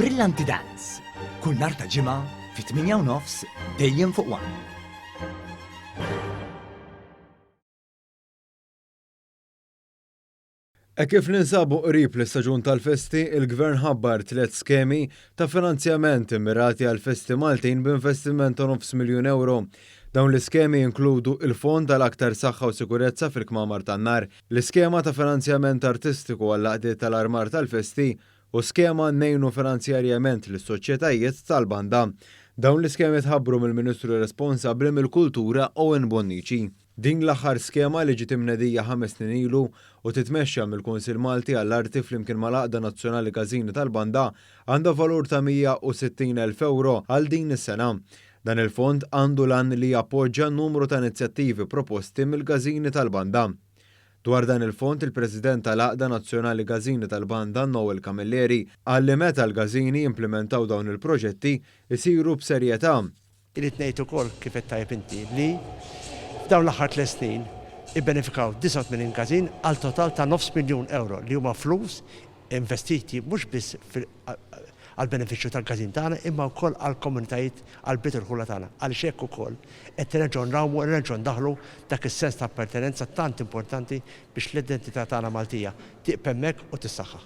Brillanti Dance, kull nhar ta' Ġimgħa fit-8 u nofs dejjem fuq One. Hekk kif ninsabu qrib l-istaġun tal-festi, il-Gvern ħabbar tliet skemi ta' finanzjament immirati għall-festi Maltin b'investiment ta' nofs miljun ewro. Dawn l-iskemi jinkludu il-Fond għal Aktar Saħħa u Sikurezza fil-Kmamar tan-Nar, l-Iskema ta' Finanzjament Artistiku għall-Għaqdiet tal-Armar tal-Festi u skema Ngħinu Finanzjarjament lis-Soċjetajiet tal-Banda. Dawn l-iskemi tħabbru mill-Ministru responsabbli mill-Kultura Owen Bonnici. Din l-aħħar skema li ġiet imnedija ħames snin ilu u titmexxa mill-Kunsill Malti għall-Arti flimkien mal-Għaqda Nazzjonali Każini tal-Banda għandha valur ta' 160,000 ewro għal din is-sena. Dan il-fond għandu l-għan li jappoġġa numru ta' inizjattivi proposti mill-każini tal-banda. Dwar dan il-fond il-President tal-Għaqda Nazzjonali Każini tal-Banda Noel Camilleri qal li meta l-każini jimplimentaw dawn il-proġetti jsiru b'serjetà. Irrid ngħid ukoll, kif għedt tajjeb inti, li f'dawn l-aħħar tlett snin ibbenefikaw 89 każin għal total ta' nofs miljun ewro li huma flus investiti mhux biss għall-benefiċċju tal-każin tagħna imma wkoll għall-komunitajiet, għall-bliet u l-ħula tagħna għaliex hekk ukoll qed nerġgħu nrawmu u nerġgħu ndaħħlu dak is-sens ta' appartenenza tant importanti biex l-identità tagħna Maltija tieqf hemmhekk u tissaħħaħ.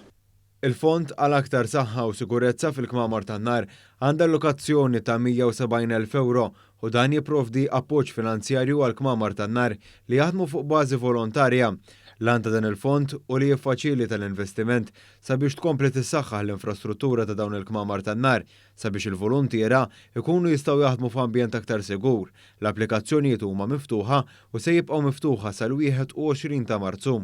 Il-Fond għal Aktar Saħħa u Sikurezza fil-Kmamar tan-Nar għandha allokazzjoni ta' 170,000 ewro u dan jipprovdi appoġġ finanzjarju għall-kmamar tan-nar li jaħdmu fuq bażi volontarja. L-għan ta' dan il-fond hu li jiffaċilita l-investiment sabiex tkompli tissaħħaħ l-infrastruttura ta' dawn il-kmamar tan-nar sabiex il-voluntiera jkunu jistgħu jaħdmu f'ambjent aktar sigur. L-applikazzjonijiet huma miftuħa u se jibqgħu miftuħa sal-21 ta' Marzu.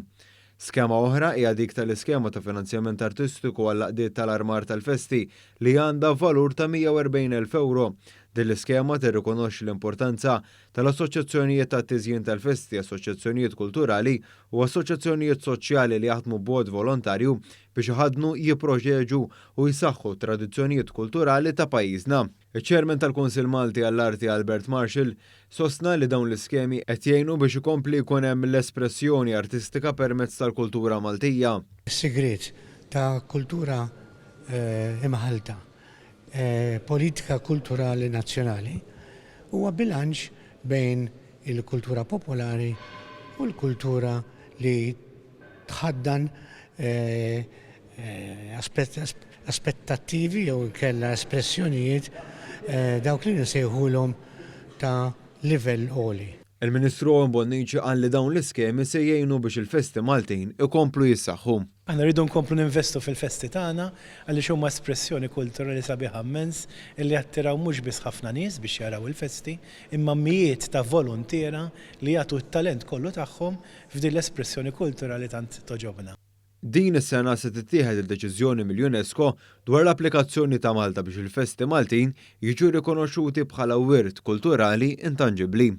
Skema oħra hija dik tal-Iskema ta' Finanzjament Artistiku għall-Għaqdiet tal-Armar tal-Festi li għandha valur ta' 140,000 ewro. Din l-iskema tirrikonoxxi l-importanza tal-assoċjazzjonijiet tat-tiżjin tal-festi, assoċjazzjonijiet kulturali u assoċjazzjonijiet soċjali li jaħdmu b'mod volontarju biex iħaddnu, jipproteġu u jsaħħu t-tradizzjonijiet kulturali ta' pajjiżna. Iċ-Chairman tal-Kunsill Malti għall-Arti Albert Marshall sostna li dawn l-iskemi qed jgħinu biex ikompli jkun hemm l-espressjoni artistika permezz tal-kultura Maltija. Is-sigriet ta' kultura imħallta, politika kulturali nazzjonali, huwa bilanċ bejn il-kultura popolari u l-kultura li tħaddan aspettattivi jew inkella espressjonijiet dawk li nsejħulhom ta' livell għoli. Il-Ministru Owen Bonnici qal li dawn l-iskemi se jgħinu biex il-festi Maltin ikomplu jissaħħu. Aħna rridu nkomplu ninvestu fil-festi tagħna għaliex huma espressjoni kulturali sabiħa mmens illi jattiraw mhux biss ħafna nies biex jaraw il-festi imma mijiet ta' voluntiera li jagħtu t-talent kollu tagħhom f'din l-espressjoni kulturali tant togħġobna. Din is-sena se tittieħed id-deċiżjoni mill-UNESCO dwar l-applikazzjoni ta' Malta biex il-festi Maltin jiġu rikonoxxuti bħala wirt kulturali intanġibbli.